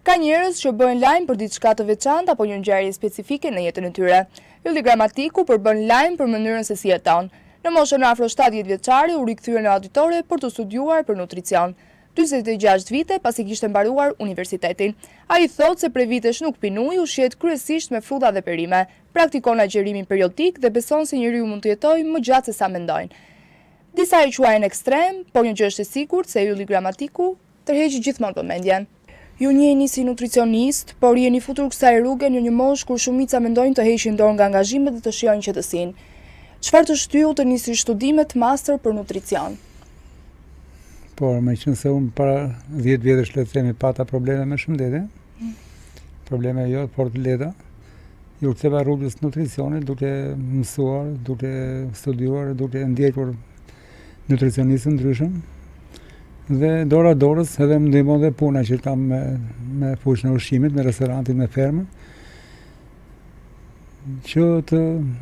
Ka njerëz që bëhen lajm për diçka të veçantë apo një ngjarje specifike në jetën e tyre. Ylli Gramatiku përbën lajm për mënyrën se si jeton. Në moshën afro 70 vjeçare u rikthye në auditore për të studiuar për nutricion. 46 vite pasi kishte mbaruar universitetin. Ai thotë se prej vitesh nuk pin ujë, ushqehet kryesisht me fruta dhe perime, praktikon agjërimin periodik dhe beson se njeriu mund të jetojë më gjatë se sa mendojnë. Disa e quajnë ekstrem, por një gjë është e sigurt se Ylli Gramatiku tërheq gjithmonë vëmendjen. Ju njiheni si nutricionist, por jeni futur kësaj rruge në një moshë kur shumica mendojnë të heqin dorë nga angazhimet dhe të shijojnë qetësinë. Çfarë të shtyu të nisësh studimet master për nutricion? Por, meqenëse unë para 10 vjetësh le të themi pata probleme me shëndetin, mm. probleme jo fort të lehta, iu ktheva rrugës nutricionit duke mësuar, duke studiuar, duke ndjekur nutricionistë të ndryshëm dhe dora dorës edhe më ndihmon dhe puna që kam me, me fushën e ushqimit, me restorantin, me fermën, që të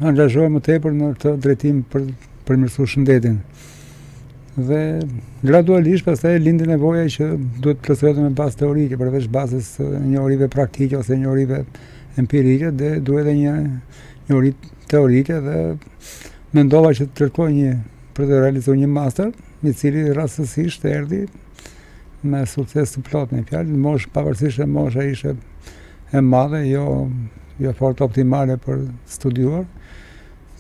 angazhohem më tepër në këtë drejtim për përmirësuar shëndetin. Dhe gradualisht pastaj lindi nevoja që duhet të plotësohet me bazë teorike, përveç bazës së njohurive praktike ose njohurive empirike, dhe duhet edhe një njohuri teorike dhe mendova që të kërkoj një për të realizuar një master, i cili rastësisht erdhi me sukses të plotë me fjalë, në moshë pavarësisht se mosha ishte e madhe, jo jo fort optimale për studiuar,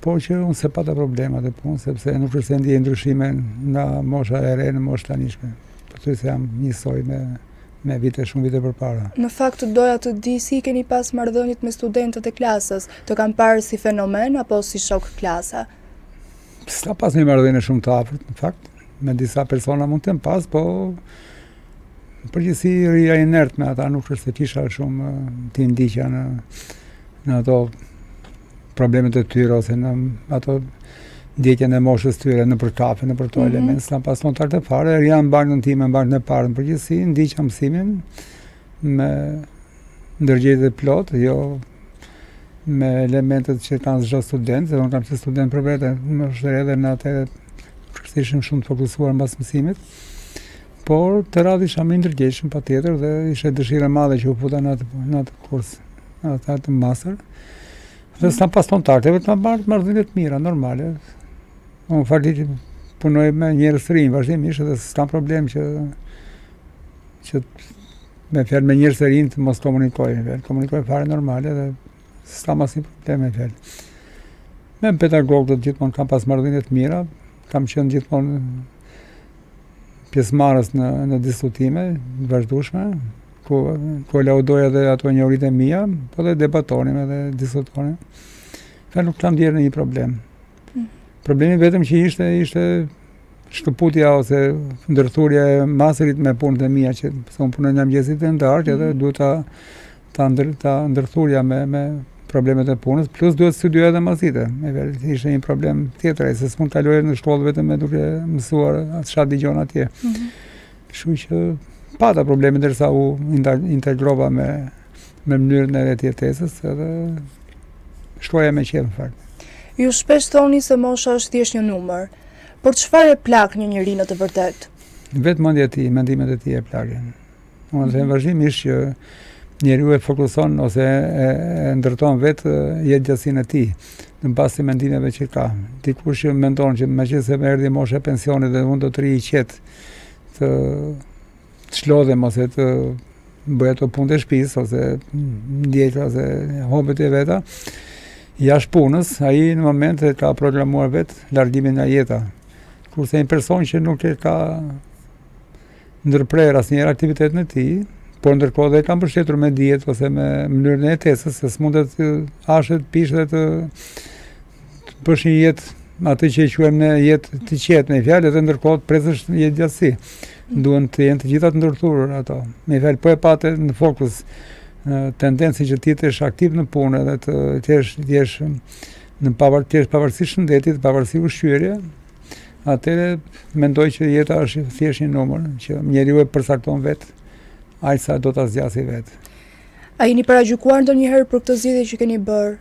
por që unë s'e pata problem atë punë, sepse nuk është se ndjej ndryshime nga mosha e re në moshë tanishme. Pothuajse jam njësoj me me vite, shumë vite përpara. Në fakt doja të di si i keni pas marrëdhëniet me studentët e klasës, të kanë parë si fenomen apo si shok klase? S'kam pas një marrëdhënie shumë të afërt, në fakt, me disa persona mund të kem pas, po në përgjithësi rrija inert me ata, nuk është se kisha shumë t'i ndiqja në, në ato problemet e tyre ose në ato ndjekjen e moshës tyre nëpër kafe, nëpër këto mm -hmm. elemente, s'kam pas kontakte fare, rrija në bankën time, në bankën e parë në përgjithësi, ndiqja mësimin me ndërgjegje të plotë, jo me elementet që kanë çdo student, se unë kam qenë student për vete, më është edhe në atë kështu ishim shumë të fokusuar mbas mësimit. Por këtë radhë isha më i ndërgjegjshëm patjetër dhe ishte dëshirë e madhe që u futa në atë në atë kurs, në atë, atë master. Dhe s'kam pas kontakte, vetëm kam marrë marrëdhënie të mira, normale. Unë faktikisht punoj me njerëz të rinj vazhdimisht dhe s'kam problem që që me fjalë me njerëz të rinj të mos komunikoj, me fjalë, komunikoj fare normale dhe s'kam asnjë problem me fjalë. Me pedagogët gjithmonë kam pas marrëdhënie të mira, kam qenë gjithmonë pjesëmarrës në në diskutime të vazhdueshme, ku ku laudoja edhe ato njohuritë e mia, po dhe debatonim edhe diskutonim. Pra nuk kam ndjerë ndonjë problem. Mm. Problemi vetëm që ishte ishte shkëputja ose ndërthurja e masterit me punët e mia që se unë punoj nga mëngjesi deri në darkë edhe mm. duhet ta ta ndër ta ndërthurja me me problemet e punës, plus duhet studioja edhe masdite. E vetë ishte një problem tjetër, se s'mund të kaloje në shkollë vetëm me duke mësuar atë çfarë dëgjon atje. Mm -hmm. Kështu që pata probleme ndërsa u integrova me me mënyrën e re të jetesës edhe shkoja me qejf në fakt. Ju shpesh thoni se mosha është thjesht një numër. Por çfarë e plak një njeri në të vërtetë? Vetë mendja e tij, mendimet e tij e plakin. Unë them vazhdimisht që njeriu e fokuson ose e, e ndërton vetë jetëgjatësinë e tij në bazë të mendimeve që ka. Dikush që mendon që meqenëse më erdhi mosha e pensionit dhe unë do të rri i qetë të çlodhem ose të bëj ato punët e shtëpisë ose ndjek ose hobet e veta jashtë punës, ai në moment e ka programuar vetë largimin nga jeta. Kurse një person që nuk e ka ndërprerë asnjëherë aktivitetin e tij, por ndërkohë dhe e ka mbështetur me dietë ose me mënyrën e jetesës, se s'mundet të hash të pish dhe të, të bësh një jetë atë që e quajmë ne jetë të qetë me fjalë edhe ndërkohë të presësh jetëgjatësi. Mm. Duhen të jenë të gjitha të ndërthurur ato. Me fjalë po e pate në fokus tendencën që ti të jesh aktiv në punë edhe të të jesh të jesh në pavar të jesh pavarësisht shëndetit, pavarësisht ushqyerje, atëherë mendoj që jeta është thjesht një numër që njeriu e përcakton vetë aq sa do ta zgjasë vetë. A jeni paragjykuar ndonjëherë për këtë zgjedhje që keni bërë?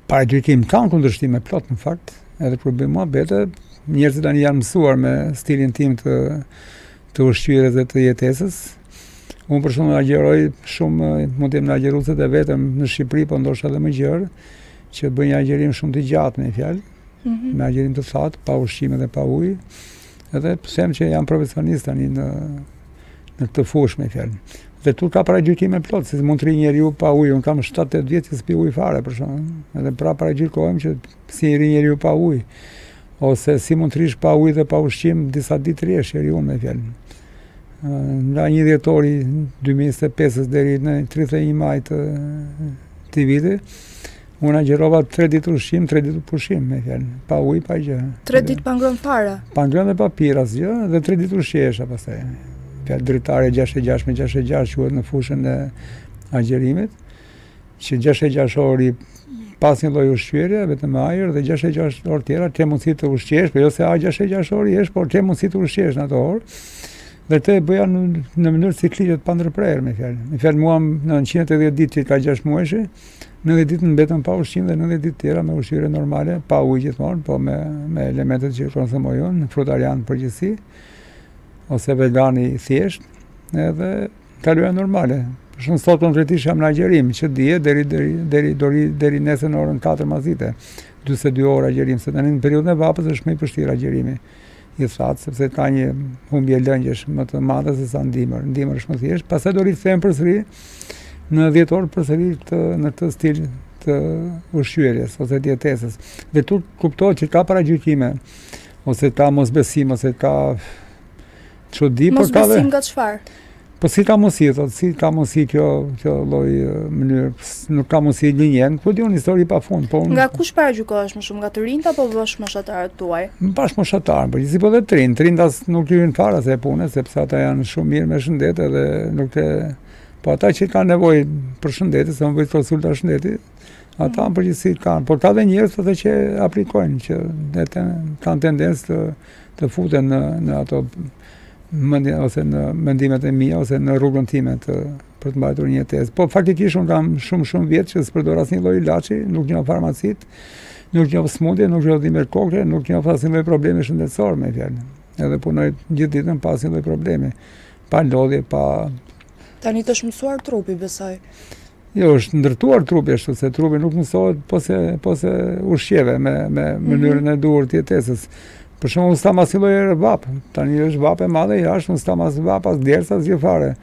Paragjykim kam kundërshtime plot në fakt, edhe kur bëj muhabete, njerëzit tani janë mësuar me stilin tim të të ushqyerjes dhe të jetesës. Unë për shembull agjëroj shumë, mund të jem nga agjëruesit e vetëm në Shqipëri, po ndoshta edhe më gjerë, që bëj një agjërim shumë të gjatë me fjalë, mm -hmm. me agjërim të thatë, pa ushqime dhe pa ujë. Edhe them që jam profesionist tani në në këtë fushë me fjalë. Dhe tu ka paragjykime plot, si mund të rri njeriu pa ujë, unë kam 7-8 vjet që s'pi ujë fare për shembull. Edhe pra paragjykohem që si rri njeriu pa ujë ose si mund të rrish pa ujë dhe pa ushqim disa ditë rresht njeriu me fjalë. Nga 1 dhjetori 2025 deri në 31 maj të këtij viti, unë agjërova 3 ditë ushqim, 3 ditë pushim, me fjalë, pa ujë, pa gjë. 3 ditë pa ngrënë fare? Pa ngrënë dhe pa pirë asgjë, dhe 3 ditë ushqehesha pastaj. Fjalë dritare 66 me 66 quhet në fushën e agjërimit, që 66 orë pa asnjë lloj ushqyerje, vetëm me ajër dhe 66 orë tjera ke mundësi të ushqehesh, por jo se a 66 orë jesh, por ke mundësi të ushqehesh në ato orë. Dhe këtë e bëja në, në mënyrë ciklike të pandërprerë me fjalë. Me fjalë mua në 180 ditë që ka 6 muajshi, 90 ditë mbetën pa ushqim dhe 90 ditë tjera me ushqyerje normale, pa ujë gjithmonë, po me me elementet që konsumoj unë, frutarian në përgjithësi ose vegan i thjeshtë, edhe Kaloja normale. Për shembull sot konkretisht jam në agjërim, që dje deri deri deri deri deri nesër në orën 4 masdite. 42 orë agjërim, se tani në periudhën e vapës është më i vështirë agjërimi i thatë, sepse ka një humbje lëngjesh më të madhe se sa në dimër. Në dimër është më thjesht. Pastaj do rikthehem përsëri në dhjetor përsëri të, në këtë stil të ushqyerjes ose dietesës. Dhe këtu kuptohet që ka paragjykime ose ka mosbesim ose ka Çudi, por ka dhe... Mosbesim nga çfarë? Po si ka mundësi, thotë, si ka mundësi kjo, kjo lloj mënyrë, nuk ka mundësi gënjen, ku di unë histori pa fund. Po unë... Nga kush paragjykohesh më shumë, nga të rinjtë apo bashkëmoshatarët tuaj? Bashkëmoshatarët, po gjithsesi po dhe të rinjtë, të rinjtë as nuk i hyn fare asaj pune, sepse ata janë shumë mirë me shëndet edhe nuk e... Po ata që kanë nevojë për shëndet, se unë bëj konsulta shëndeti, ata në përgjithësi kanë, por ka dhe njerëz ata që aplikojnë, që kanë tendencë të të futen në në ato mendje ose në mendimet e mia ose në rrugën time të për të mbajtur një jetesë. Po faktikisht unë kam shumë shumë vjet që s'përdor asnjë lloj ilaçi, nuk njoh farmacitë, nuk njoh sëmundje, nuk njoh dhimbje koke, nuk njoh asnjë lloj problemi shëndetësor me fjalë. Edhe punoj gjithë ditën pa asnjë lloj problemi, pa lodhje, pa Tani të është mësuar trupi, besoj. Jo, është ndërtuar trupi ashtu, se trupi nuk mësohet po se, po se ushqeve me, me mhm. mënyrën mm -hmm. e duhur të jetesës. Për shembull, unë s'kam asnjë lloj ere vapë, tani është vapë e madhe jashtë, unë s'kam as vapë, as djersë, asgjë fare,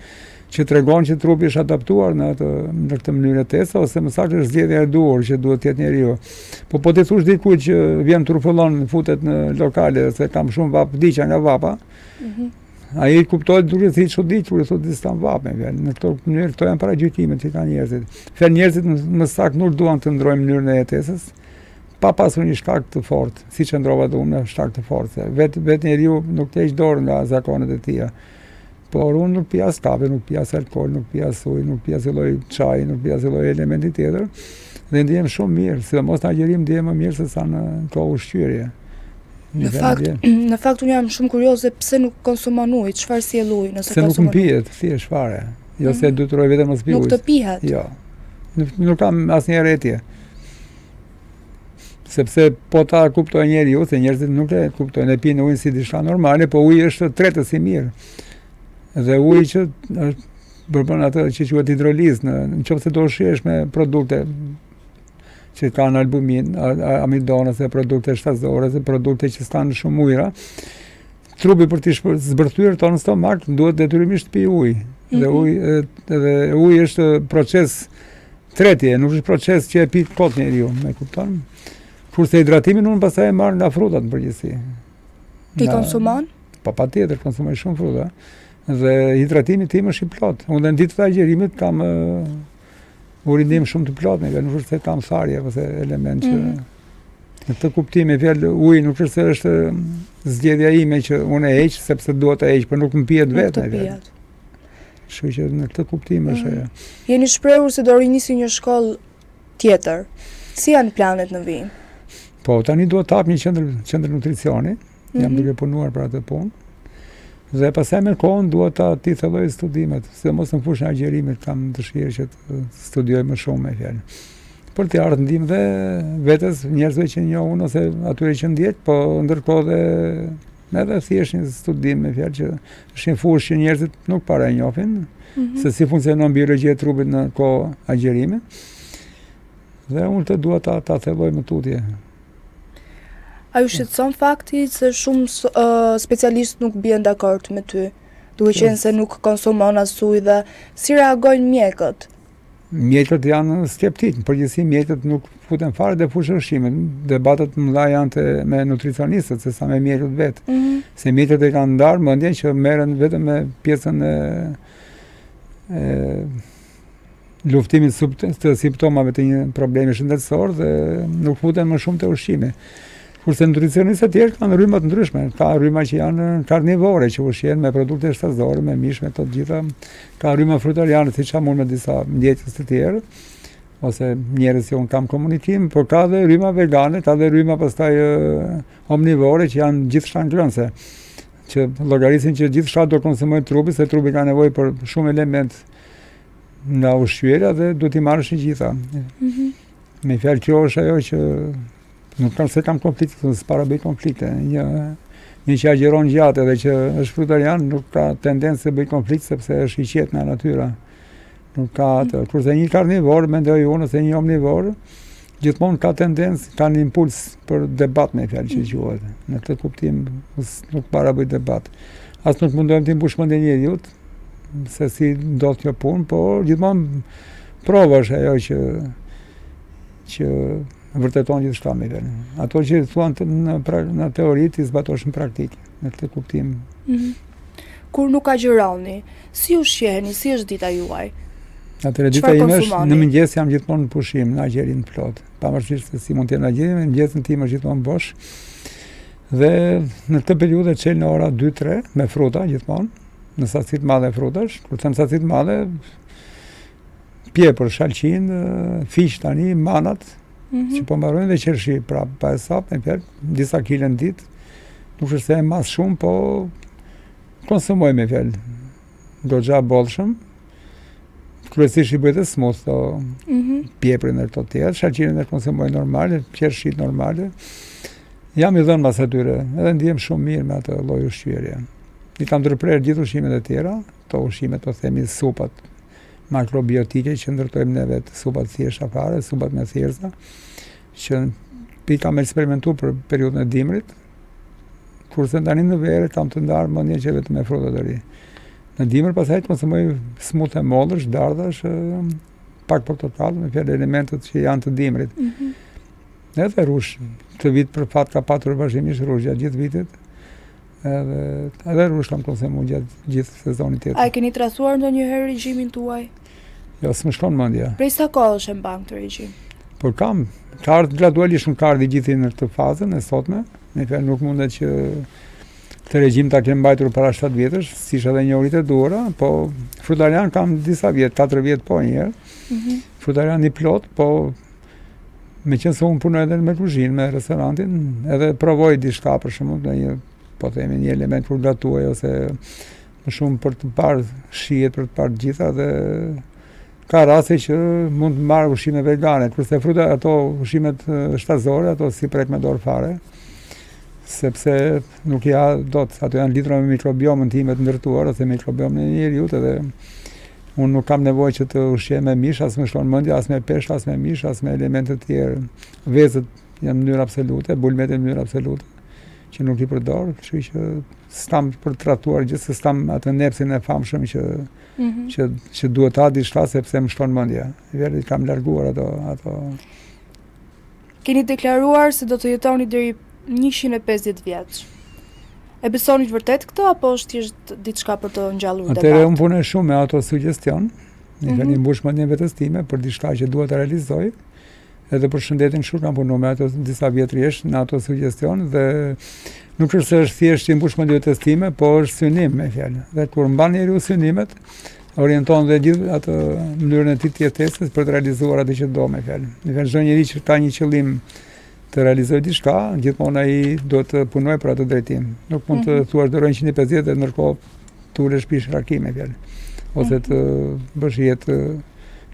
që tregon që trupi është adaptuar në atë në këtë mënyrë jetese ose më saktë është zgjedhja e duhur që duhet të jetë njeriu. Po po t'i thush dikujt që vjen trufullon, futet në lokale se kam shumë vapë, vdiqa nga vapa. Mm -hmm. Ai kuptohet duket si çudi kur i thotë s'kam vapë me fjalë. Në këtë mënyrë këto janë paragjykimet që kanë njerëzit. Fjalë njerëzit më saktë nuk duan të ndrojnë mënyrën e jetesës pa pasur një shkak të fortë, siç e ndrova dhe unë me shkak të fortë. Se vetë vet njeriu nuk të heq dorë nga zakonet e tija. Por unë nuk pi as kafe, nuk pi as alkool, nuk pi as ujë, nuk pi as lloj çaji, nuk pi as lloj elementi tjetër. Dhe ndihem shumë mirë, sidomos në agjërim ndihem më mirë se sa në kohë ushqyerje. Në fakt, në fakt unë jam shumë kurioze pse nuk konsumon ujë, çfarë sjell uji nëse konsumon? Se nuk më pihet, thjesht fare. Jo se mhm. detyroj veten mos pi ujë. Nuk të pihet. Jo. Nuk, nuk kam asnjëherë etje. Sepse po ta kuptojë njeriu, se njerëzit nuk e kuptojnë, e pinë ujin si diçka normale, po uji është tretës i mirë. Dhe uji që është përbën atë që quhet hidrolizë, në, në qoftë se do ushqehesh me produkte që kanë albumin, amidon ose produkte shtazore, ose produkte që s'kanë shumë ujëra, trupi për t'i zbërthyer to në stomak duhet detyrimisht të pijë ujë. Mm -hmm. Dhe mhm. uji edhe uji është proces tretje, nuk është proces që e pi kot njeriu, më kupton? Kurse hidratimin unë pastaj e marr nga frutat në përgjithësi. Ti konsumon? Po patjetër konsumoj shumë fruta. Dhe hidratimi tim është i plotë. Unë në ditët e agjërimit kam urinim shumë të plotë, me nuk është se kam tharje ose element që mm. në këtë kuptim me fjalë uji nuk është se është zgjedhja ime që unë e heq sepse dua ta heq, por nuk më pihet vetë me fjalë. Kështu që në këtë kuptim është mm. ajo. Jeni shprehur se do rinisni një shkollë tjetër. Si janë planet në vijim? Po, tani dua të hap një qendër qendër nutricioni. Mm -hmm. Jam mhm. duke punuar për atë punë. Dhe pastaj me kohën dua ta t'i thelloj studimet, sidomos në fushën e agjërimit kam dëshirë që të studioj më shumë me fjalë. Për t'i ardhur ndihmë dhe vetes, njerëzve që njoh unë ose atyre që ndjek, po ndërkohë dhe. Edhe thjesht një studim me fjalë që është një fushë që njerëzit nuk para e njohin, mm -hmm. se si funksionon biologjia e trupit në kohë agjërimi. Dhe unë këtë dua ta ta thelloj më tutje. A ju shqetëson fakti se shumë uh, specialistë nuk bien dakord me ty, duke qenë se nuk konsumon as ujë dhe si reagojnë mjekët? Mjekët janë skeptikë, në përgjithësi mjekët nuk futen fare te fusha e ushqimit. Debatet e mëdha janë te me nutricionistët se sa me mjekët vetë. Mm -hmm. Se mjekët e kanë ndarë mendjen që merren vetëm me pjesën e e luftimit të simptomave të një problemi shëndetësor dhe nuk futen më shumë te ushqimi. Kurse nutricionistët e tjerë kanë rryma të ndryshme, ka rryma që janë karnivore, që ushqehen me produkte shtazore, me mish, me të gjitha. Ka rryma frutariane, siç jam unë me disa ndjekës të tjerë, ose njerëz që unë kam komunikim, por ka dhe rryma vegane, ka dhe rryma pastaj omnivore që janë gjithçka ngrënëse, që llogarisin që gjithçka do konsumojë trupi, se trupi ka nevojë për shumë elementë nga ushqyerja dhe duhet t'i marrësh të gjitha. Mm -hmm. Me fjalë kjo është ajo që Nuk kam se kam konflikte, se s'para bëj konflikte. Një, një që agjëron gjatë edhe që është frutarian, nuk ka tendencë të bëj konflikt sepse është i qetë nga natyra. Nuk ka atë. Kurse një karnivor, mendoj unë, ose një omnivor, gjithmonë ka tendencë, ka një impuls për debat me fjalë që quhet. Në këtë kuptim, nuk para bëj debat. As nuk mundohem t'i mbush mendjen njeriut, se si ndodh kjo punë, por gjithmonë prova është ajo që që vërteton gjithçka me fjalë. Ato që thuan në, pra, në teori t'i zbatosh në praktikë, në këtë kuptim. Mm -hmm. Kur nuk agjëroni, si ushqeheni, si është dita juaj? Atëherë dita ime është në mëngjes jam gjithmonë në pushim, në agjërim të plotë. Pavarësisht se si mund të jem në agjërim, mëngjesin tim është gjithmonë bosh. Dhe në këtë periudhë çel në ora 2-3 me fruta gjithmonë, në sasi të madhe frutash. Kur them sasi të madhe, Pjepër, shalqinë, fiq tani, manat, mm -hmm. që po mbarojnë dhe qershi, pra pa hesap, me fjalë, disa kile në ditë, nuk është se e mas shumë, po konsumoj me fjalë, goxha bollshëm, kryesisht i bëj dhe smoothie, to, mm -hmm. pjeprin e këto tjerë, shalqinin e konsumoj normale, qershitë normale, jam i dhënë mas atyre, edhe ndihem shumë mirë me atë lloj ushqyerje. I kam ndërprerë gjithë ushqimet e tjera, to ushqimet, po themi supat, makrobiotike që ndërtojmë ne vetë, supat thjeshta fare, supat me thjerrëza, që i kam eksperimentu për periudhën e dimrit, kurse tani në verë kam të ndarë mendjen që vetëm me fruta të rri. Në dimër pastaj konsumoj smoothie mollësh, dardhash, pak portokall, me fjalë elementët që janë të dimrit. Mm -hmm. Edhe rrush, këtë vit për fat ka patur vazhdimisht rrush gjatë gjithë vitit. Edhe edhe rrush kam konsumu gjatë gjithë sezonit tjetër. A e keni tradhtuar ndonjëherë regjimin tuaj? Jo, s'më shkon mendja. Prej sa kohësh e mban këtë regjim? Po kam, ka ardhur gradualisht nuk ka ardhur i gjithi në këtë fazën e sotme. Me fjalë nuk mundet që këtë regjim ta kem mbajtur para 7 vjetësh, s'isha dhe njohuritë e duhura, po frutarian kam disa vjet, 4 vjet po një herë. Mm -hmm. Frutarian i plot, po Meqenëse unë punoj edhe me kuzhinë, me restorantin, edhe provoj diçka për shembull, në një, po themi, një element kur gatuaj, ose më shumë për të parë shijet, për të parë të gjitha, dhe ka raste që mund të marr ushqime vegane, kurse fruta ato ushqimet shtazore, ato s'i prek me dorë fare, sepse nuk i ha dot, ato janë lidhur me mikrobiomën time të ndërtuar, ose mikrobiomën e njeriut edhe Unë nuk kam nevojë që të ushqehem me mish, as më shkon mendja, as me peshk, as me mish, as me elemente të tjerë. Vezët janë në mënyrë absolute, bulmetin në mënyrë absolute, që nuk i përdor, kështu që s'kam për të tradhtuar gjë, se s'kam atë nepsin e famshëm që mm -hmm. që që duhet të ha diçka sepse më shkon mendja. Vërtet i kam larguar ato ato Keni deklaruar se do të jetoni deri 150 vjeç. E besoni vërtet këtë apo është thjesht diçka për të ngjallur debat? Atëherë unë punoj shumë me autosugjestion, mm -hmm. i mbush mendjen vetes time për diçka që dua të realizoj. Edhe për shëndetin kështu kam punuar me ato disa vjet rresht në autosugjestion dhe nuk është se është thjesht i mbush mendjen vetes time, po është synim me fjalë. Dhe kur mban njeriu synimet, orienton dhe gjithë atë mënyrën e tij të jetesës për të realizuar atë që do me fjalë. Me fjalë çdo njeri që ka një qëllim të realizojë diçka, gjithmonë ai duhet të punojë për atë drejtim. Nuk mund të mm -hmm. thuash do rroj 150 dhe ndërkohë të ulesh pish raki me fjalë ose të mhm. bësh jetë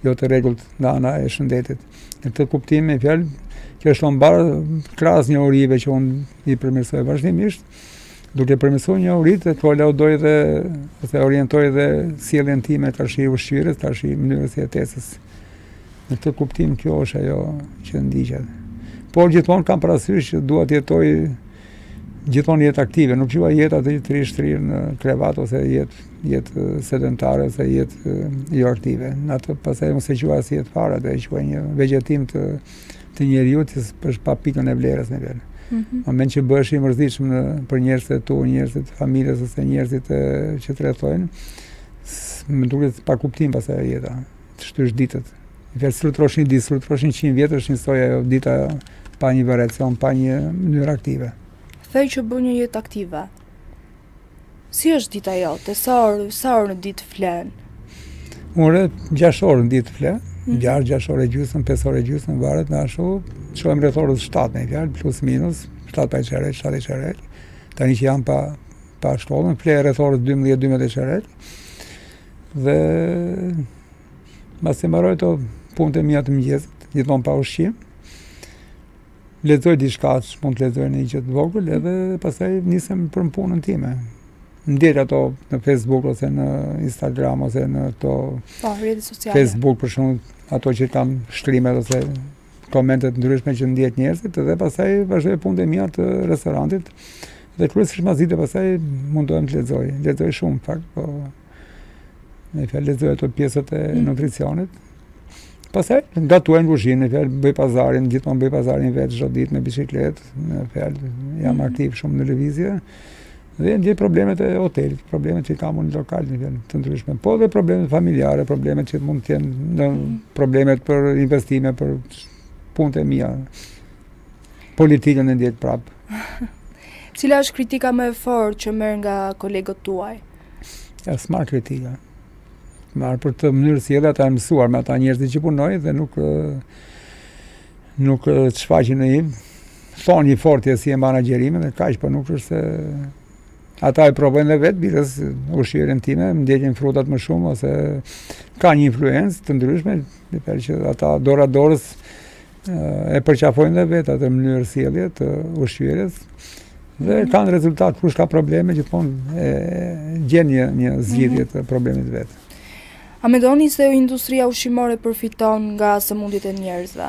jo të rregullt nga ana e shëndetit. Në këtë kuptim me fjalë, kjo është mbarë krahas njohurive që unë i përmirësoj vazhdimisht. Duke përmirësuar njohuritë, kolaudoj dhe ose orientoj dhe sjelljen time karshi ushqyerjes, karshi mënyrës së jetesës. Në këtë kuptim kjo është ajo që ndiqet. Por gjithmonë kam parasysh që dua të jetoj gjithmonë jetë aktive, nuk quaj jetë atë që të rrish shtrirë në krevat ose jetë jetë sedentare ose jetë jo aktive. Në atë pastaj unë s'e quaj as jetë fare, atë e quaj një vegjetim të të njeriut që është pa pikën e vlerës në vend. Mm -hmm. Moment që bëhesh i mërzitshëm në për njerëzit e tu, njerëzit e familjes ose njerëzit e që të rrethojnë, më duket pa kuptim pastaj jeta, të shtysh ditët. Në fjalë s'fluturosh një ditë, s'fluturosh 100 vjet është njësoj ajo dita pa një variacion, pa një mënyrë aktive. The që bën një jetë aktive. Si është dita jote? Sa orë, sa orë në ditë flen? Unë 6 orë në ditë fle, mm -hmm. 6, 6 orë e gjysmë, 5 orë e gjysmë, varet nga ashtu, çohem rreth orës 7 me fjalë, plus minus, 7 pa çerek, 7 e çerek. Tani që jam pa pa shkollën, fle rreth orës 12, 12 e çerek. Dhe mbasi mbaroj ato punët e mia të mëngjesit, gjithmonë pa ushqim. Lexoj diçka, mund të lexoj një gjë të vogël edhe pastaj nisem për në punën time. Ndjek ato në Facebook ose në Instagram ose në ato po, rrjetet sociale. Facebook për shembull, ato që kam shkrimet ose komente të ndryshme që ndjek njerëzit dhe pastaj vazhdoj punët e mia të restorantit dhe kryesisht masdite pastaj mundohem të lexoj. Lexoj shumë në fakt, po me fjalë lexoj ato pjesët e mm. nutricionit. Pastaj gatuaj në kuzhinë, me fjalë bëj pazarin, gjithmonë bëj pazarin vetë çdo ditë me biçikletë, me fjalë jam mm. aktiv shumë në lëvizje. Dhe ndjek problemet e hotelit, problemet që kam unë në lokal, në fjalë të ndryshme, po dhe problemet familjare, problemet që mund të jenë në mm. problemet për investime, për punët e mia. Politikën e ndjek prapë. Cila është kritika më e fortë që merr nga kolegët tuaj? Ja, s'marr kritika. Marr për të mënyrë sjellje ata janë mësuar me ata njerëzit që punoj dhe nuk nuk shfaqin në im. Thonë një fortë si e mban agjerimin dhe kaq, po nuk është se ata e provojnë dhe vetë, biles ushqyerjen time, ndjekin frutat më shumë ose ka një influencë të ndryshme, dhe për që ata dora dorës e përqafojnë dhe vetë atë mënyrë sjellje të ushqyerjes dhe mm -hmm. kanë rezultat kush ka probleme gjithmonë e gjen një një zgjidhje mhm. të problemit vet. A mendoni se industria ushqimore përfiton nga sëmundjet e njerëzve?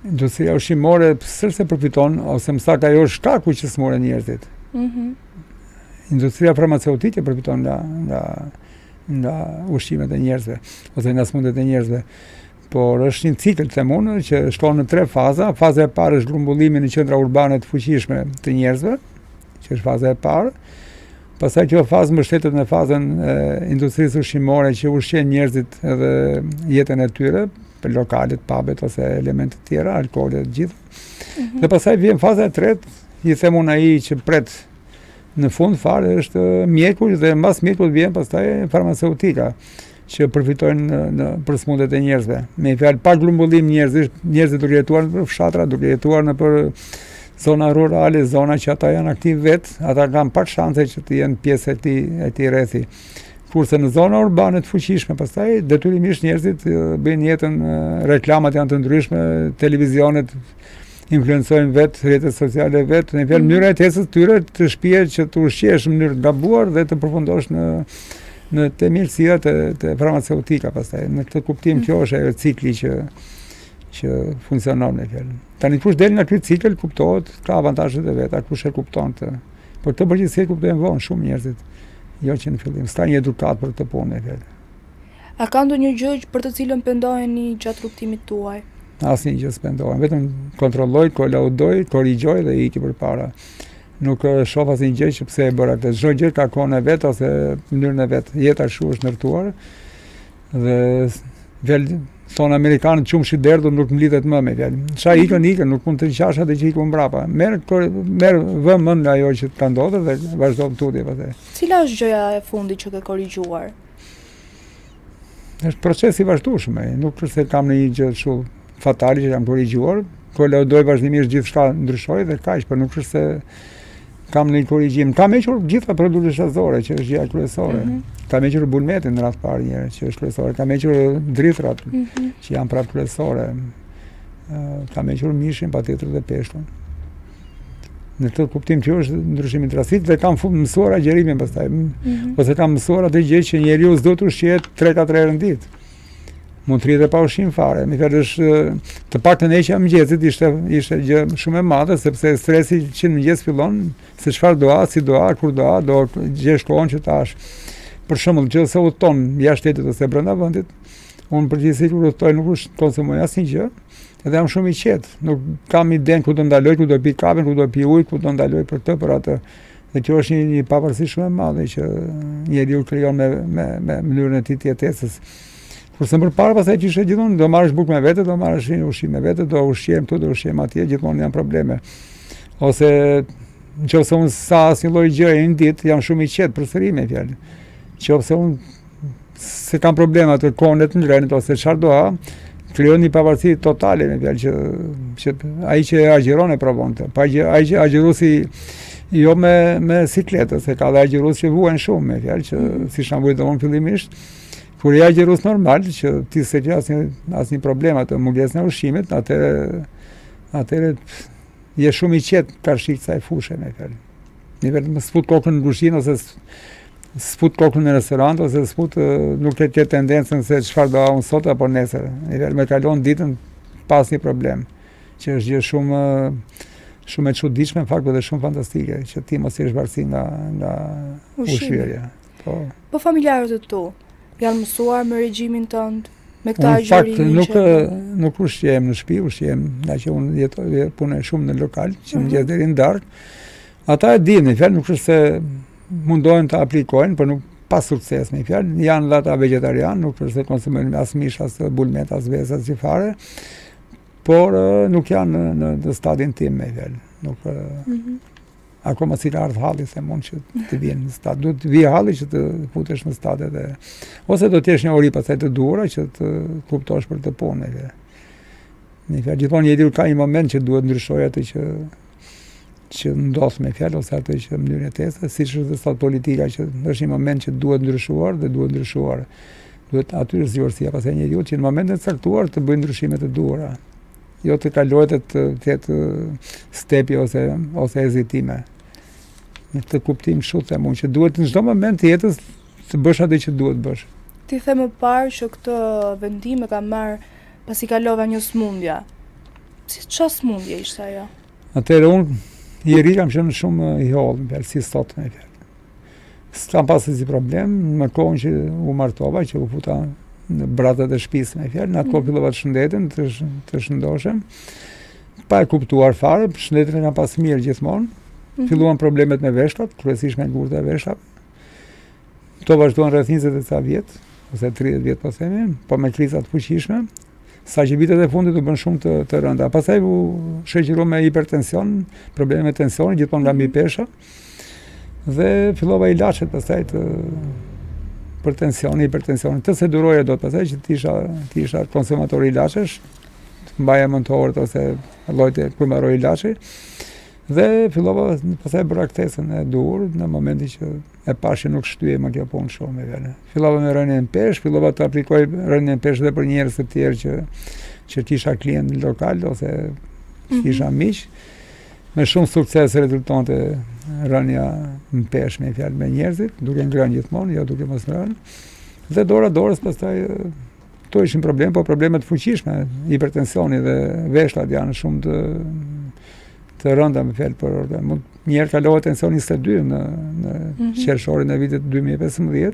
Industria ushqimore s'është se përfiton ose më saktë ajo është shkaku që sëmuren njerëzit. Mhm. Mm industria farmaceutike përfiton nga nga nga ushqimet e njerëzve ose nga sëmundjet e njerëzve. Por është një cikël them unë që shkon në tre faza. Faza e parë është grumbullimi në qendra urbane të fuqishme të njerëzve, që është faza e parë. Pastaj kjo fazë mbështetet në fazën e industrisë ushqimore që ushqen njerëzit edhe jetën e tyre, për lokalet, pubet ose elemente të tjera, alkoolet të gjitha. Mm -hmm. Dhe pastaj vjen faza e tretë, i them unë ai që pret Në fund fare është mjeku dhe mbas mjekut vjen pastaj farmaceutika që përfitojnë në, në për sëmundjet e njerëzve. Me një fjalë pa grumbullim njerëzish, njerëzit duke jetuar nëpër fshatra, duke jetuar nëpër zona rurale, zona që ata janë aktiv vetë, ata kanë pak shanse që të jenë pjesë e këtij e këtij rrethi. Kurse në zona urbane të fuqishme, pastaj detyrimisht njerëzit bëjnë jetën, reklamat janë të ndryshme, televizionet influencojnë vetë rrjetet sociale vetë, në fjalë mm. mënyra e jetesës tyre të shpie që të ushqehesh në mënyrë të gabuar dhe të përfundosh në në te mjekësia te te farmaceutika pastaj. Në këtë kuptim mm. kjo është ajo cikli që që funksionon me fjalë. Tani kush del nga ky cikël kuptohet, ka avantazhet e veta, kush e kupton këtë. Por këtë përgjithësi e kuptojnë vonë shumë njerëzit, jo që në fillim, s'ka një edukatë për këtë punë me fjalë. A ka ndonjë gjë për të cilën pendoheni gjatë rrugëtimit tuaj? Asnjë gjë s'pendohem, vetëm kontrolloj, kolaudoj, korrigjoj dhe iki përpara. Nuk shoh asnjë gjë që pse e bëra këtë. Çdo gjë ka kohën e vet ose mënyrën e vet. Jeta kështu është ndërtuar dhe vel thonë amerikanët qumësht i derdhur nuk mblidhet më me fjalë. Ça ikën ikën, nuk mund të qash atë që iku mbrapa. Merr merr vë mend nga ajo që ka ndodhur dhe vazhdon tutje pastaj. Cila është gjëja e fundit që ke korrigjuar? Është proces i vazhdueshëm, nuk është se kam ndonjë gjë kështu fatale që kam korrigjuar, kolaudoj vazhdimisht gjithçka ndryshoj dhe kaq, por nuk është se kam ndonjë korrigjim. Kam hequr gjitha produktet shtazore, që është gjëja kryesore. Mm -hmm. Kam hequr bulmetin në radhë parë një herë, që është kryesore. Kam hequr drithërat, mm -hmm. që janë prapë kryesore. Kam hequr mishin patjetër dhe peshkun. Në këtë kuptim që është ndryshimi drastik dhe kam mësuar agjerimin pastaj. Mm -hmm. Ose kam mësuar atë gjë që njeriu s'duhet të ushqehet 3-4 herë në ditë. Mund të rrijë dhe pa ushqim fare. Me fjalë është të paktën heqja e mëngjesit ishte ishte gjë shumë e madhe sepse stresi që në mëngjes fillon se çfarë do ha, si do ha, kur do ha, do gjesh kohën që të hash. Për shembull, nëse udhëton jashtë shtetit ose brenda vendit, unë përgjithësisht kur udhëtoj nuk konsumoj asnjë gjë, Edhe jam shumë i qetë, nuk kam idenë ku do ndaloj, ku do pi kafen, ku do pi ujë, ku do ndaloj për këtë, për atë. Dhe kjo është një, një pavarësi shumë e madhe që njeriu krijon me, me, me mënyrën e tij të jetesës. Kurse më përpara pastaj që ishte gjithmonë do marrësh bukë me vete, do marrësh një ushqim me vete, do ushqehem këtu, do ushqehem atje, gjithmonë janë probleme. Ose në qoftë se unë s'ha asnjë lloj gjëje një ditë, jam shumë i qetë përsëri me fjalë. Qoftë se unë s'e kam problem atë kohën e të ngrënit ose çfarë do ha, krijon një pavarësi totale me fjalë që që ai që e agjëron e provon këtë. Pa gjë, ai që agjëruesi jo me me sikletë, se ka dhe agjërues që vuajnë shumë me fjalë që mm. siç kam vuajtur unë fillimisht. Kur je agjërues normal që ti s'e ke asnjë asnjë problem atë mungesën e ushqimit, atëherë atëherë je shumë i qetë karshi kësaj fushe me fjalë. Një vetëm s'fut kokën në kuzhinë ose s'fut kokën në restorant ose s'fut nuk e ke tendencën se çfarë do ha unë sot apo nesër. Një vetëm e kalon ditën pa asnjë problem, që është gjë shumë shumë e çuditshme në fakt, por edhe shumë fantastike që ti mos jesh varësi nga nga ushqyerja. Po. Po familjarët e tu janë mësuar me regjimin tënd, me këtë agjërimin që nuk nuk ushqehem në shtëpi, ushqehem nga që unë jetoj punoj shumë në lokal, që në mëngjes mhm. deri në darkë. Ata e dinë, me fjalë nuk është se mundohen të aplikojnë, por nuk pa sukses me fjalë, janë dhe ata vegetarianë, nuk është se konsumojnë as mish, as bulmet, as vezë, as fare, por nuk janë në, në, në stadin tim me fjalë. Nuk mm -hmm. akoma s'i ka ardhur halli se mund që të vjen në stad. Duhet të vijë halli që të futesh në stad edhe ose do të jesh njohuri pastaj të duhura që të kuptosh për këtë punë. Me fjalë gjithmonë njeriu ka një moment që duhet ndryshojë atë që që ndodh me fjalë ose atë që mënyrën e jetesës, siç është dhe sot politika që është një moment që duhet ndryshuar dhe duhet ndryshuar. Duhet aty është zgjuarsia pastaj e njeriut që në momentin e caktuar të bëjë ndryshimet e duhura. Jo të kalohet e të ketë stepje ose ose hezitime. Në këtë kuptim kështu them unë që duhet në çdo moment të jetës të bësh atë që duhet bësh. Ti the më parë që këtë vendim e kam marrë pasi kalova një sëmundje. Si ça sëmundje ishte ajo? Atëherë unë i ri kam qenë shumë i hollë, me fjalë, si sot me fjalë. S'kam pasur asnjë problem, në kohën që u martova, që u futa në bratat e shtëpisë me fjalë, në atë kohë mm. fillova të shëndetem, të, të shëndoshem. Pa e kuptuar fare, shëndetin e kam pas mirë gjithmonë. Mm -hmm. Filluan problemet me veshkat, kryesisht me gurët e veshkave. Këto vazhduan rreth 20 e ca vjet, ose 30 vjet po themi, po me kriza të fuqishme, sa që vitet e fundit u bënë shumë të, të rënda. Pastaj u shoqërua me hipertension, probleme me tensionin, gjithmonë nga mhm. mbipesha. Dhe fillova ilaçet pastaj të për tensionin, hipertensionin. Këtë s'e duroja dot pastaj që të isha, të isha konsumator ilaçesh, të mbaja mend orët ose llojet e kur mbaroi ilaçi. Dhe fillova pastaj bëra kthesën e duhur në momentin që e pashë që nuk shtyhej më kjo punë shumë me fjalë. Fillova me rënien në peshë, fillova të aplikoj rënien në peshë dhe për njerëz të tjerë që që kisha klientë lokal ose mm -hmm. kisha miq. Me shumë sukses rezultonte rënia në peshë me fjalë me njerëzit, duke ngrënë gjithmonë, jo duke mos ngrënë. Dhe dora dorës pastaj Këto ishin probleme, po probleme të fuqishme, hipertensioni dhe veshkat janë shumë të të rënda me fjalë për organ. Mund një herë kalova tensioni 22 në në mm -hmm. qershorin e vitit 2015.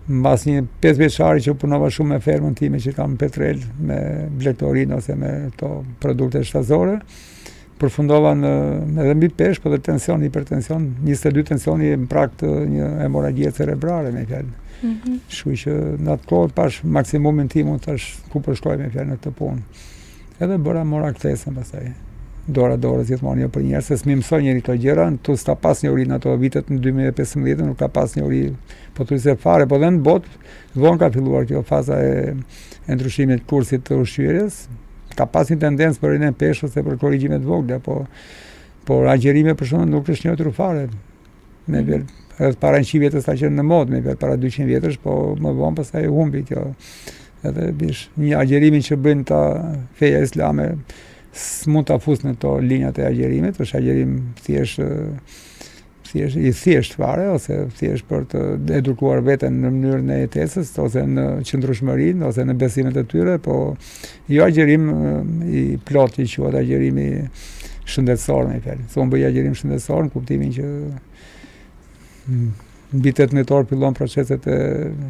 Mbas një 5 vjeçari që punova shumë me fermën time që kam Petrel me blegtorinë ose me këto produkte shtazore, përfundova në edhe mbipeshë, po dhe tension, hipertension, 22 tensioni në prag të një hemorragjie cerebrale me fjalë. Mm -hmm. Kështu që në atë kohë pashë maksimumin tim, unë thashë ku po shkoj me fjalë në këtë punë. Edhe bëra mora kthesën pastaj. Dora dorës gjithmonë jo për njerëz, se s'm'i mësoi njeri këto gjëra, tu s'ka pas njohuri në ato vitet në 2015 nuk ka pas njohuri pothuajse fare, po dhe në botë vonë ka filluar kjo faza e e ndryshimit të kursit të ushqyerjes, ka pas një tendencë për rënien peshë ose për korrigjime të vogla, po por agjërimi për shembull nuk është njohur fare. Me mm. vjen rreth para 100 vjetësh ka qenë në modë, me vjen para 200 vjetësh, po më vonë pastaj humbi kjo. Edhe bish një agjërimin që bëjnë ta feja islame. s'mund ta fus në këto linjat e agjërimit, është agjërim thjesht thjesht i thjesht fare ose thjesht për të edukuar veten në mënyrën e jetesës ose në qëndrueshmërinë ose në besimet e tyre, po jo agjërim i plotë që quhet agjërimi shëndetësor me fjalë. Se unë bëj agjërim shëndetësor në kuptimin që mm, mbi 18 orë fillon proceset e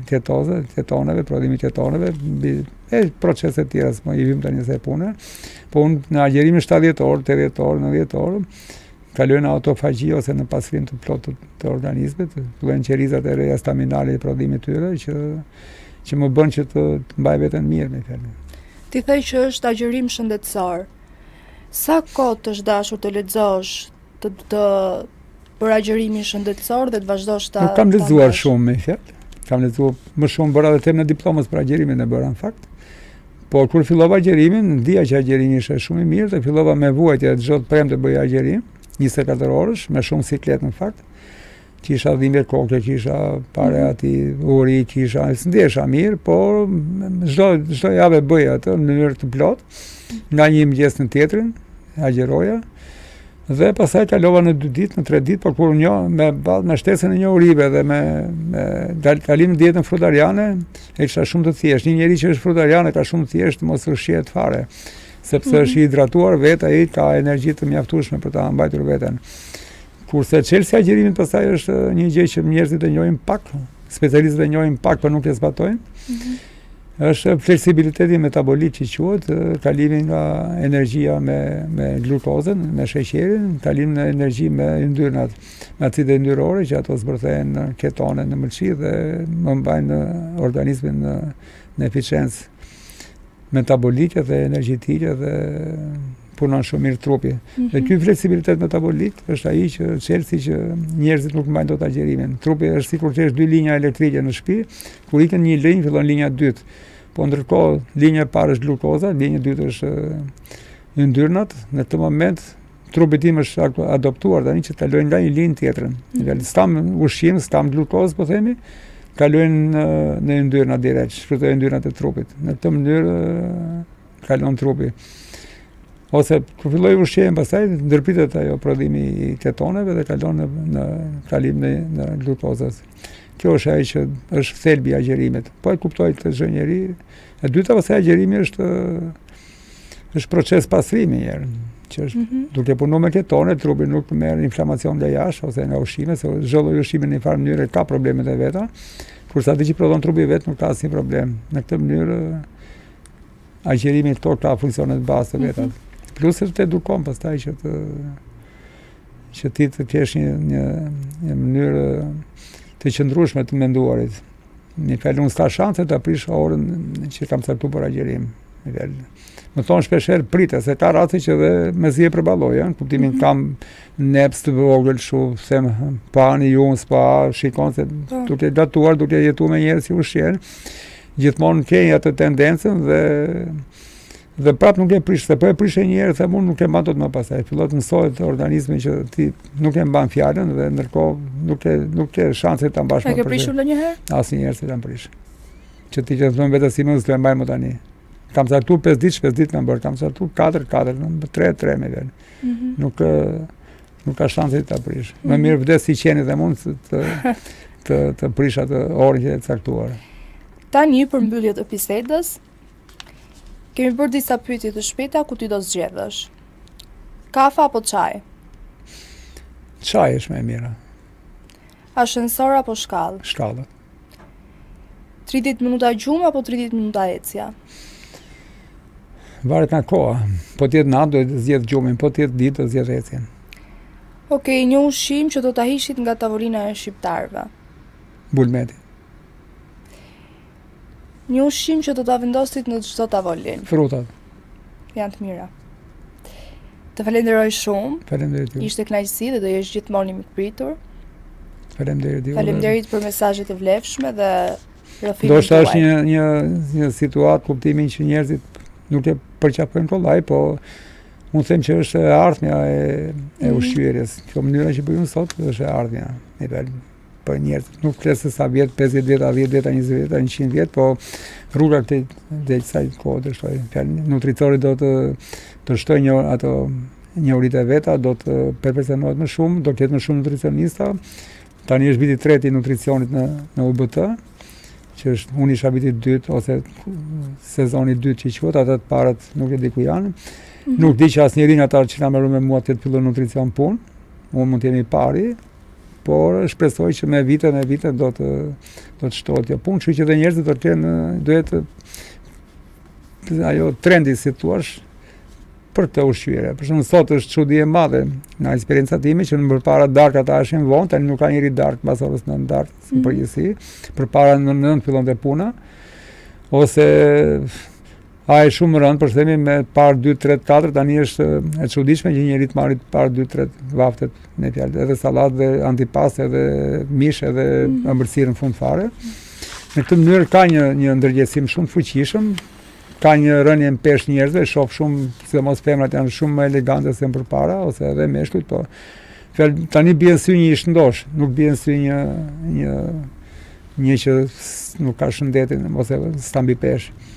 ketozës, ketoneve, prodhimi i ketoneve, mbi e procese të tjera, s'po i vim tani asaj pune. Po unë në agjërimin 70 orë, 80 orë, 90 orë, kaloj në autofagji ose në pastrim të plotë të, të organizmit, fillojnë qelizat e reja staminale të prodhimit tyre që që më bën që të, të mbaj veten mirë me fjalë. Ti the që është agjërim shëndetësor. Sa kohë të është dashur të lexosh të, të për agjërimin shëndetësor dhe të vazhdosh ta Nuk kam lexuar shumë me fjalë. Kam lexuar më shumë bëra edhe temën e diplomës për agjërimin e bëra në fakt. Por kur fillova agjërimin, dija që agjërimi ishte shumë i mirë dhe fillova me vuajtje çdo të premte bëja agjërim, 24 orësh, me shumë siklet në fakt. Kisha dhimbje koke, kisha parehati, uri, kisha, s'ndihesha mirë, por çdo çdo javë e bëja atë në mënyrë të plotë, nga një mëngjes në tjetrin, agjëroja. Dhe pastaj kalova në dy ditë, në tre ditë, por kur njo me me shtesën e njohurive dhe me me dal kalim në dietën frutariane, e kisha shumë të thjeshtë. Një njeri që është frutarian e ka shumë të thjeshtë të mos ushqehet fare, sepse mm -hmm. është i hidratuar vetë, ai ka energji të mjaftueshme për ta mbajtur veten. Kurse çelësi i agjërimit pastaj është një gjë që njerëzit e njohin pak, specialistët e njohin pak, por nuk e zbatojnë. Mm -hmm. Është fleksibiliteti metabolik që quhet, kalimi nga energjia me me glukozën, me sheqerin, kalim në energji me yndyrnat, me acide yndyrore që ato zbërthehen në ketone në mëlçi dhe më mbajnë organizmin në në eficiencë metabolike dhe energjetike dhe punon shumë mirë trupi. Mm -hmm. Dhe ky fleksibilitet metabolik është ai që çelësi që njerëzit nuk mbajnë dot agjërimin. Trupi është sikur të kesh dy linja elektrike në shtëpi, kur ikën një linjë fillon linja e dytë. Po ndërkohë linja e parë është glukoza, linja e dytë është yndyrnat. Në këtë moment trupi tim është adaptuar tani që të kalojnë nga një linjë tjetrën. Mm -hmm. S'kam ushqim, s'kam glukozë, po themi, kalojnë në, në yndyrna direkt, shfrytëzoj yndyrnat e trupit. Në këtë mënyrë kalon trupi. Ose kur filloj ushqehem pastaj ndërpritet ajo prodhimi i ketoneve dhe kalon në në kalim në në glukozës. Kjo është ajo që është thelbi i agjërimit. Po e kuptoi këtë çdo njeri. E dyta pastaj agjërimi është është proces pastrimi një herë, që është mm -hmm. duke punuar me ketone, trupi nuk merr inflamacion nga jashtë ose nga ushqime, se çdo lloj ushqimi në një farë mënyre ka problemet e veta, kurse atë që prodhon trupi vetë nuk ka asnjë problem. Në këtë mënyrë Agjërimi këto ka funksionet bazë të vetat. Mm -hmm. Plus të edukon pastaj që të që ti të kesh një një një mënyrë të qëndrueshme të menduarit. Një fjalë unë s'ka shanse ta prish orën që kam caktuar për agjërim. Një fjalë. Më thonë shpesh herë prite, se ka raste që dhe mezi e përballoj, në kuptimin mm -hmm. kam neps të vogël kështu, them pani ju, s'pa, shikon se po. duke gatuar, duke jetuar me njerëz që ushqehen, gjithmonë ke atë tendencën dhe dhe prap nuk e prish, se po e prishe një herë, them unë nuk e mban dot më pastaj. Fillon të mësohet organizmi që ti nuk e mban fjalën dhe ndërkohë nuk e nuk ke shanse ta mbash më. E ke prishur ndonjëherë? Asnjëherë s'e kam prish. Që ti që thon vetes sime s'do e mbaj më tani. Kam caktuar 5 ditë, 5 ditë kam bërë, kam caktuar 4, 4, 3, 3 me vjen. Mm -hmm. Nuk Nuk ka shanse ta prish. Më mhm. mirë vdes si qeni dhe mund të të të prish atë orën që e caktuar. Tani për mbyllje të bisedës, kemi bërë disa pyetje të shpejta ku ti do zgjedhësh. Kafe apo çaj? Çaj është më e mira. Ashensor apo shkallë? Shkallë. 30 minuta gjumë apo 30 minuta ecje? Varet nga koha. Po të jetë natë do të zgjedh gjumin, po të jetë ditë do të zgjedh ecjen. Okej, një ushqim që do ta hiqit nga tavolina e shqiptarëve. Bulmeti. Një ushqim që do ta vendosit në çdo tavolinë. Frutat. Janë të mira. Të falenderoj shumë. Faleminderit ju. Ishte kënaqësi dhe do jesh gjithmonë i mikpritur. Faleminderit ju. Faleminderit për mesazhet e vlefshme dhe rrëfimin tuaj. Ndoshta është një një një situatë kuptimin që njerëzit nuk e përqafojnë kollaj, po unë them që është e ardhmja e e mm -hmm. ushqyerjes. Kjo mënyra që bëjmë sot është e ardhmja. Nivel. bëjnë njerëzit. Nuk flas se sa vjet, 50 vjet, 10 vjet, 20 vjet, 100 vjet, po rruga këtë dhe kësaj kohe do shtojë. Fjalë nutricioni do të të shtojë një ato njohuritë e veta, do të perfeksionohet më shumë, do të ketë më shumë nutricionista. Tani është viti i tretë i nutricionit në në UBT, që është unë isha viti i dytë ose sezoni i dytë që quhet, ata të parët nuk e di ku janë. Mm -hmm. Nuk di që asnjëri nga ata që kanë mbaruar me mua të ketë filluar nutricion punë. Unë mund të jem i pari, por shpresoj që me vite me vite do të do të shtohet kjo punë, kështu që dhe njerëzit do të kenë do jetë ajo trendi si thua për të ushqyer. Për shembull sot është çudi e madhe nga eksperienca time që më përpara darkat ishin vonë, tani nuk ka njeri darkë mbas orës 9 darkë, mm. në përgjithësi. Përpara në 9 fillonte puna. Ose a e shumë rëndë, për themi me parë 2, 3, 4, tani është e çuditshme që njeri të marrë parë 2, 3 vaftet me fjalë, edhe sallatë dhe antipastë, edhe mish, edhe mm. ëmbëlsirë në fund fare. Në këtë mënyrë ka një një ndërgjegjësim shumë të fuqishëm, ka një rënie në peshë njerëzve, shoh shumë, sidomos femrat janë shumë më elegante se më përpara ose edhe meshkujt, po fjalë tani bie në sy një i shëndosh, nuk bie në sy një një një që nuk ka shëndetin ose s'ka mbi peshë.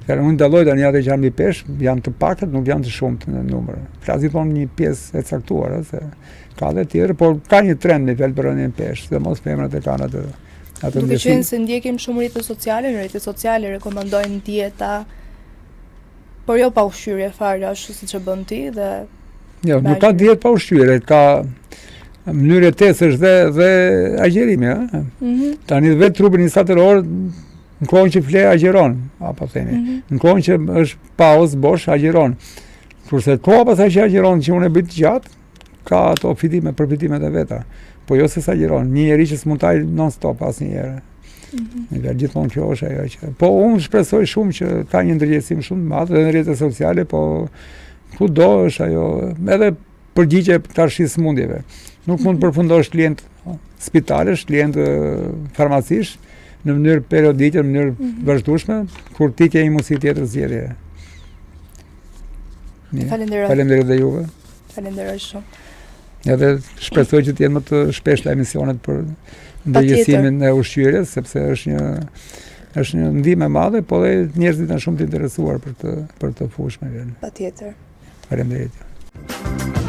Fjalë unë dalloj tani atë që janë mbi peshë, janë të pakët, nuk janë të shumtë në numër. Flas gjithmonë një pjesë e caktuar, ëh, se ka dhe tjerë, por ka një trend me fjalë për rënie në peshë, sidomos femrat e kanë atë Atë Duke qenë se ndjekim shumë rrjete sociale, në rrjetet sociale rekomandojnë dieta, por jo pa ushqyerje fare, ashtu siç e bën ti dhe Jo, nuk ka dietë pa ushqyerje, ka mënyrë jetese është dhe dhe agjërimi, ëh. Mm -hmm. Tani vetë trupi 24 orë në kohën që fle agjëron, apo themi. Mm -hmm. Në kohën që është pauzë bosh agjëron. Kurse koha pastaj që agjëron që unë e bëj të gjatë, ka ato fitime, përfitimet e veta. Po jo se s'agjëron, një njeri që s'mund të hajë non stop asnjëherë. Mm -hmm. Në gjithmonë kjo është ajo që. Po unë shpresoj shumë që ka një ndërgjegjësim shumë të madh dhe në rrjetet sociale, po kudo është ajo, edhe përgjigje karshi sëmundjeve. Nuk mund të mhm. përfundosh klient spitalesh, klient farmacish në mënyrë periodike, në mënyrë mm -hmm. vazhdueshme, kur ti ke një mundësi tjetër zgjedhje. Faleminderit. Faleminderit dhe juve. Falenderoj shumë. Edhe shpresoj që të jenë më të shpeshta emisionet për ndërgjegjësimin e ushqyerjes, sepse është një është një ndihmë e madhe, po dhe njerëzit janë shumë të interesuar për të për këtë fushë me vjen. Patjetër. Faleminderit.